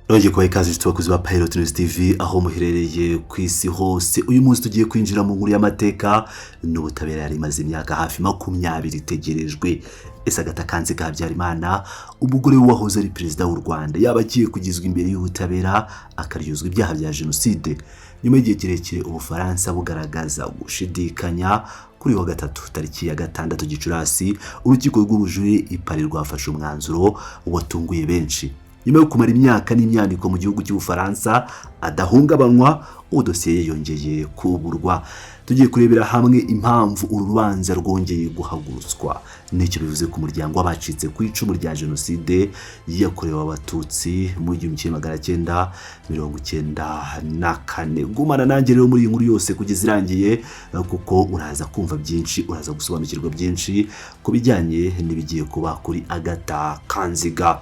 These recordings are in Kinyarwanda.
Nongeye kubaha ikaze inshuti bakunzi ba Pilot News TV aho muherereye ku isi hose. Uyu munsi tugiye kwinjira mu nkuru y'amateka n'ubutabera yari imaze imyaka hafi 20 itegerejwe. Ese Agatha Kanziga Habyarimana, umugore wahoze ari perezida w'u Rwanda, yaba agiye kugezwa imbere y'ubutabera akaryozwa ibyaha bya jenoside? Nyuma y'igihe kirekire Ubufaransa bugaragaza gushidikanya, kuri uyu wa gatatu tariki ya 6 Gicurasi, urukiko rw'ubujurire i Paris rwafashe umwanzuro watunguye benshi. Nyuma yo kumara imyaka n'imyaniko mu gihugu cy'Ubufaransa adahungabanywa, ubu dosiye ye yongeye kuburwa. Tugiye kurebera hamwe impamvu uru rubanza rwongeye guhagurutswa n'icyo bivuze ku muryango w'abacitse ku icumu rya jenoside yakorewe Abatutsi mu 1994. Gumana nanjye rero muri iyi nkuru yose kugeza irangiye, kuko uraza kumva byinshi, uraza gusobanukirwa byinshi ku bijyanye n'ibigiye kuba kuri Agatha Kanziga.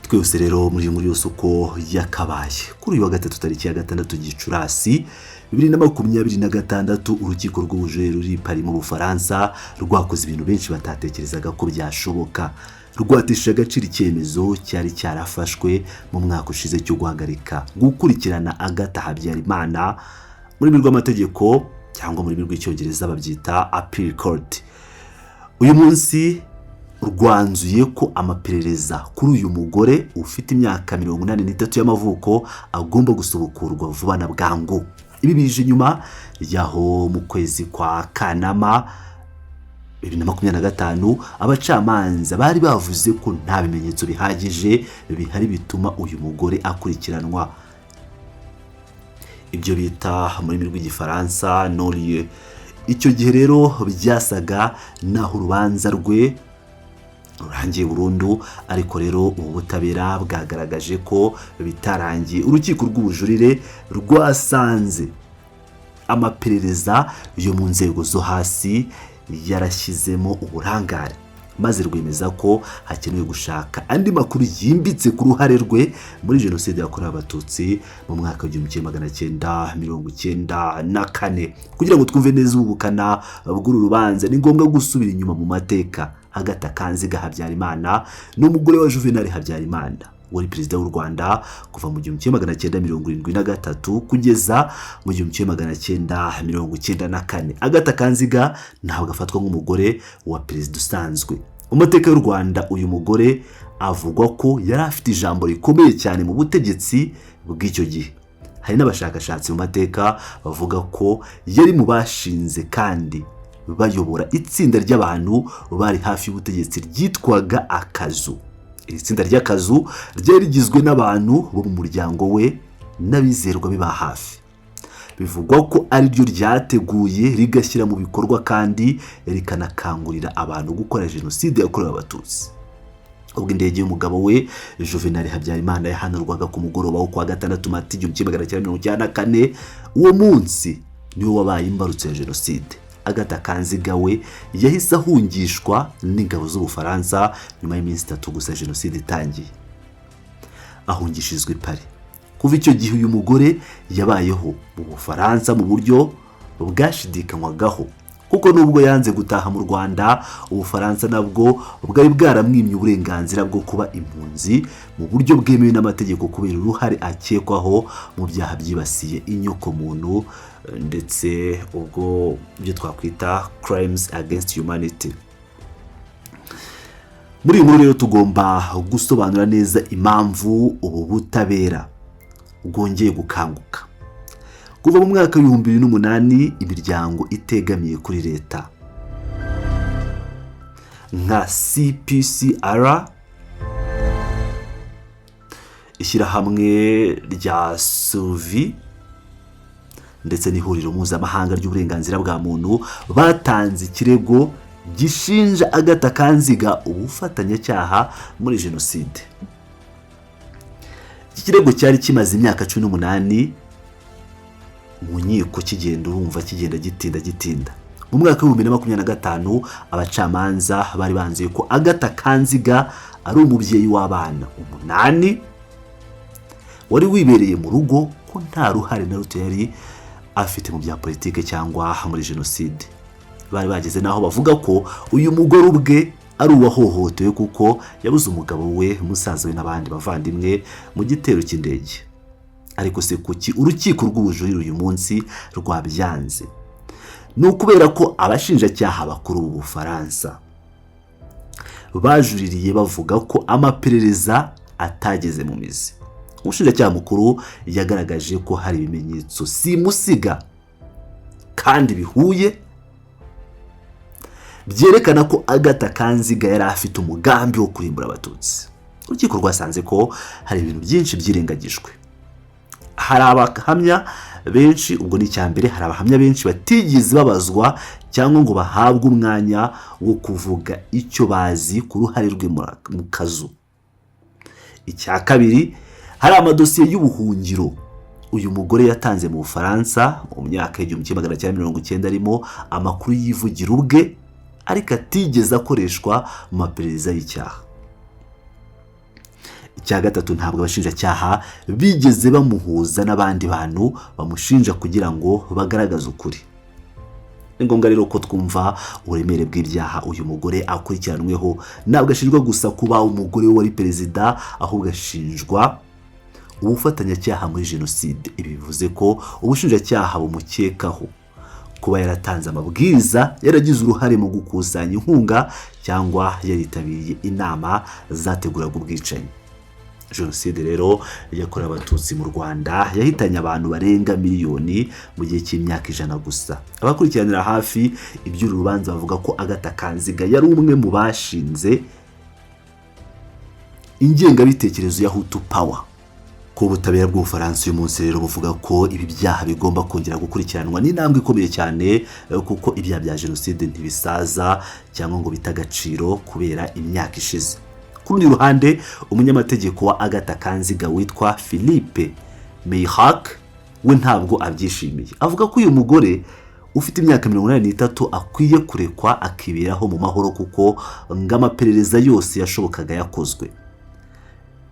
Twese rero muri iyi nkuru yose uko yakabaye. Kuri uyu wa gatatu tariki ya 6 Gicurasi 2026, urukiko rw'ubujurire ruri i Paris mu Bufaransa rwakoze ibintu benshi batatekerezaga ko byashoboka. Rwatesheje agaciro icyemezo cyari cyarafashwe mu mwaka ushize cyo guhagarika gukurikirana Agatha Habyarimana. Mu rurimi rw'amategeko cyangwa mu rurimi rw'Icyongereza babyita appeal court. Uyu munsi rwanzuye ko amaperereza kuri uyu mugore ufite imyaka 83 y'amavuko agomba gusubukurwa vuba na bwangu. Ibi bije nyuma y'aho mu kwezi kwa Kanama 2025 abacamanza bari bavuze ko nta bimenyetso bihagije bihari bituma uyu mugore akurikiranwa, ibyo bita mu rurimi rw'Igifaransa non-lieu. Icyo gihe rero byasaga n'aho urubanza rwe rurangiye burundu, ariko rero ubu butabera bwagaragaje ko bitarangiye. Urukiko rw'ubujurire rwasanze amaperereza yo mu nzego zo hasi yarashyizemo uburangare, maze rwemeza ko hakenewe gushaka andi makuru yimbitse ku ruhare rwe muri jenoside yakorewe Abatutsi mu mwaka wa 1994. Kugira ngo twumve neza ubu bukana bw'uru rubanza, ni ngombwa gusubira inyuma mu mateka. Agatha Kanziga Habyarimana ni umugore wa Juvenal Habyarimana wari perezida w'u Rwanda kuva mu 1973 kugeza mu 1994. Agatha Kanziga ntabwo afatwa nk'umugore wa perezida usanzwe. Mu mateka y'u Rwanda, uyu mugore avugwa ko yari afite ijambo rikomeye cyane mu butegetsi bw'icyo gihe. Hari n'abashakashatsi mu mateka bavuga ko yari mu bashinze kandi bayobora itsinda ry'abantu bari hafi y'ubutegetsi ryitwaga Akazu. Iri tsinda ry'Akazu ryari rigizwe n'abantu bo mu muryango we n'abizerwa be ba hafi. Bivugwa ko ari ryo ryateguye, rigashyira mu bikorwa kandi rikanakangurira abantu gukora jenoside yakorewe Abatutsi. Ubwo indege y'umugabo we Juvenal Habyarimana yahanurwaga ku mugoroba wo kuwa 6 Mata 1994, uwo munsi niwo wabaye imbarutso ya jenoside. Agatha Kanziga we yahise ahungishwa n'ingabo z'Ubufaransa nyuma y'iminsi 3 gusa jenoside itangiye, ahungishirizwa i Paris. Kuva icyo gihe uyu mugore yabayeho mu Bufaransa mu buryo bwashidikanywagaho, kuko nubwo yanze gutaha mu Rwanda, Ubufaransa nabwo bwari bwaramwimye uburenganzira bwo kuba impunzi mu buryo bwemewe n'amategeko kubera uruhare akekwaho mu byaha byibasiye inyokomuntu, ndetse ubwo ibyo twakwita crimes against humanity. Muri iyi nkuru rero tugomba gusobanura neza impamvu ubu butabera bwongeye gukanguka. Kuva mu mwaka wa 2008, imiryango itegamiye kuri leta nka CPCR, ishyirahamwe rya Survie ndetse n'ihuriro mpuzamahanga ry'uburenganzira bwa muntu batanze ikirego gishinja Agatha Kanziga ubufatanyacyaha muri jenoside. Iki kirego cyari kimaze imyaka 18 mu nkiko kigenda, urumva kigenda gitinda gitinda. Mu mwaka wa 2025 abacamanza bari banzuye ko Agatha Kanziga ari umubyeyi w'abana umunani wari wibereye mu rugo, ko nta ruhare na ruto yari afite mu bya politiki cyangwa muri jenoside. Bari bageze n'aho bavuga ko uyu mugore ubwe ari uwahohotewe kuko yabuze umugabo we, musaza we n'abandi bavandimwe mu gitero cy'indege. Ariko se kuki urukiko rw'ubujurire uyu munsi rwabyanze? Ni ukubera ko abashinjacyaha bakuru b'Ubufaransa bajuririye bavuga ko amaperereza atageze mu mizi. Umushinjacyaha mukuru yagaragaje ko hari ibimenyetso simusiga kandi bihuye byerekana ko Agatha Kanziga yari afite umugambi wo kurimbura Abatutsi. Urukiko rwasanze ko hari ibintu byinshi byirengagijwe. Hari abahamya benshi, ubwo ni icya mbere, hari abahamya benshi batigeze babazwa cyangwa ngo bahabwe umwanya wo kuvuga icyo bazi ku ruhare rwe mu kazu. Icya kabiri, hari amadosiye y'ubuhungiro uyu mugore yatanze mu Bufaransa mu myaka y'1990 arimo amakuru yivugira ubwe, ariko atigeze akoreshwa mu maperereza y'icyaha. Icya gatatu, ntabwo abashinjacyaha bigeze bamuhuza n'abandi bantu bamushinja kugira ngo bagaragaze ukuri. Ni ngombwa rero ko twumva uburemere bw'ibyaha uyu mugore akurikiranweho. Ntabwo ashinjwa gusa kuba umugore we wari perezida, ahubwo ashinjwa ubufatanyacyaha muri jenoside. Ibi bivuze ko ubushinjacyaha bumukekaho kuba yaratanze amabwiriza, yaragize uruhare mu gukusanya inkunga cyangwa yaritabiriye inama zateguraga ubwicanyi. Jenoside rero yakorewe Abatutsi mu Rwanda yahitanye abantu barenga miliyoni mu gihe cy'imyaka 100 gusa. Abakurikiranira hafi iby'uru rubanza bavuga ko Agatha Kanziga yari umwe mu bashinze ingengabitekerezo ya Hutu Power. Ku butabera bw'Ubufaransa uyu munsi rero buvuga ko ibi byaha bigomba kongera gukurikiranwa n'intambwe ikomeye cyane, kuko ibyaha bya jenoside ntibisaza cyangwa ngo bite agaciro kubera imyaka ishize. Ku rundi ruhande, umunyamategeko wa Agatha Kanziga witwa Philippe Meilhac we ntabwo abyishimiye. Avuga ko uyu mugore ufite imyaka 83 akwiye kurekwa akiberaho mu mahoro, kuko ngo amaperereza yose yashobokaga yakozwe.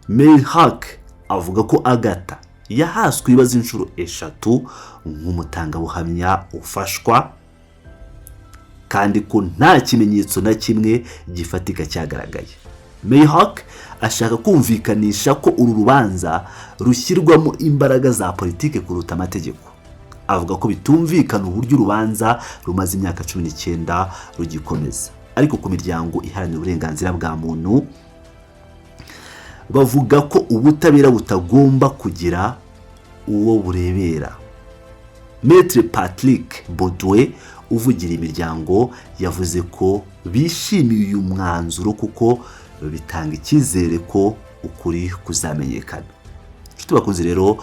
Meilhac avuga ko Agatha yahaswe ibibazo inshuro eshatu nk'umutangabuhamya ufashwa, kandi ko nta kimenyetso na kimwe gifatika cyagaragaye. Meilhac ashaka kumvikanisha ko uru rubanza rushyirwamo imbaraga za politiki kuruta amategeko. Avuga ko bitumvikana uburyo urubanza rumaze imyaka 19 rugikomeza. Ariko ku miryango iharanira uburenganzira bwa muntu, bavuga ko ubutabera butagomba kugira uwo burebera. Maître Patrick Baudouin uvugira imiryango yavuze ko bishimiye uyu mwanzuro kuko bitanga icyizere ko ukuri kuzamenyekana. Inshuti bakunze rero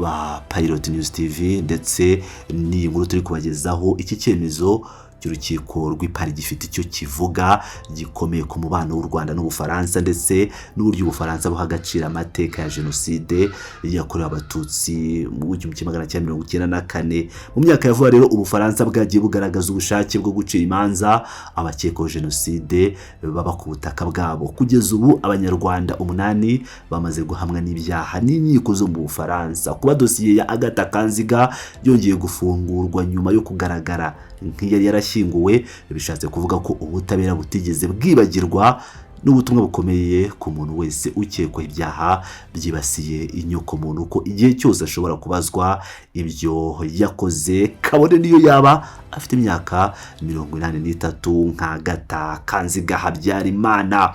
ba Pilot News TV ndetse n'iyi nkuru turi kubagezaho, iki cyemezo cy'urukiko rw'i Paris gifite icyo kivuga gikomeye ku mubano w'u Rwanda n'Ubufaransa, ndetse n'uburyo Ubufaransa buha agaciro amateka ya jenoside yakorewe Abatutsi mu 1994. Mu myaka ya vuba rero, Ubufaransa bwagiye bugaragaza ubushake bwo gucira imanza abakekwaho jenoside baba ku butaka bwabo. Kugeza ubu Abanyarwanda umunani bamaze guhamwa n'ibyaha n'inkiko zo mu Bufaransa. Kuba dosiye ya Agatha Kanziga yongeye gufungurwa nyuma yo kugaragara nk'iyari yarashyinguwe, bishatse kuvuga ko ubutabera butigeze bwibagirwa, n'ubutumwa bukomeye ku muntu wese ukekwaho ibyaha byibasiye inyokomuntu, ko igihe cyose ashobora kubazwa ibyo yakoze, kabone niyo yaba afite imyaka 83 nka Agatha Kanziga Habyarimana.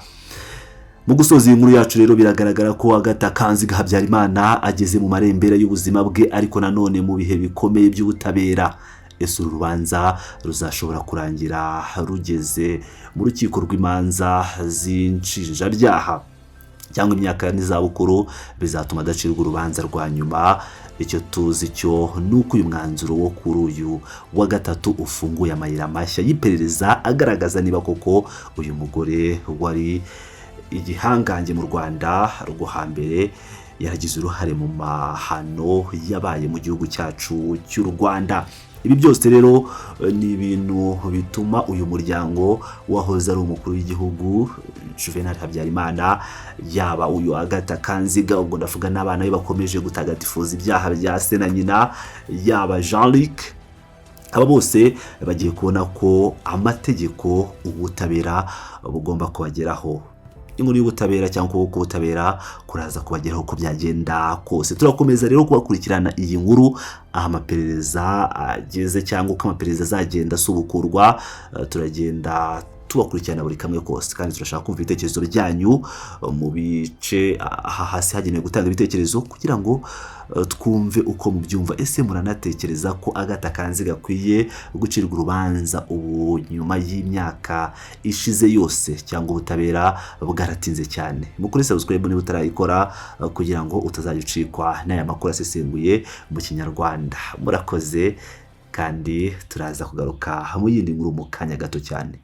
Mu gusoza iyi nkuru yacu rero, biragaragara ko Agatha Kanziga Habyarimana ageze mu marembera y'ubuzima bwe, ariko nanone mu bihe bikomeye by'ubutabera. Ese uru rubanza ruzashobora kurangira rugeze mu rukiko rw'imanza z'inshinjabyaha, cyangwa imyaka n'izabukuru bizatuma adacirwa urubanza rwa nyuma? Icyo tuzi cyo ni uko uyu mwanzuro wo kuri uyu wa gatatu ufunguye amayira mashya y'iperereza agaragaza niba koko uyu mugore wari igihangange mu Rwanda rwo hambere yaragize uruhare mu mahano yabaye mu gihugu cyacu cy'u Rwanda. Ibi byose rero ni ibintu bituma uyu muryango wahoze ari umukuru w'igihugu Juvenal Habyarimana, yaba uyu Agatha Kanziga, ubwo ndavuga n'abana be bakomeje gutagatifuza ibyaha bya se na nyina, yaba Jean Luc Aba bose bagiye kubona ko amategeko, ubutabera bugomba kubageraho. Inkuru y'ubutabera cyangwa ukuboko k'ubutabera kuraza kubageraho uko byagenda kose. Turakomeza rero kubakurikirana iyi nkuru, aho amaperereza ageze cyangwa uko amaperereza azagenda asubukurwa. Turagenda tubakurikirana buri kamwe kose, kandi turashaka kumva ibitekerezo byanyu mu bice aha hasi hagenewe gutanga ibitekerezo, kugira ngo twumve uko mubyumva. Ese muranatekereza ko Agatha Kanziga akwiye gucirwa urubanza ubu nyuma y'imyaka ishize yose, cyangwa ubutabera bwaratinze cyane? Mukore subscribe niba utarayikora, kugira ngo utazajya ucikwa n'aya makuru asesenguye mu Kinyarwanda. Murakoze, kandi turaza kugaruka mu yindi nkuru mu kanya gato cyane.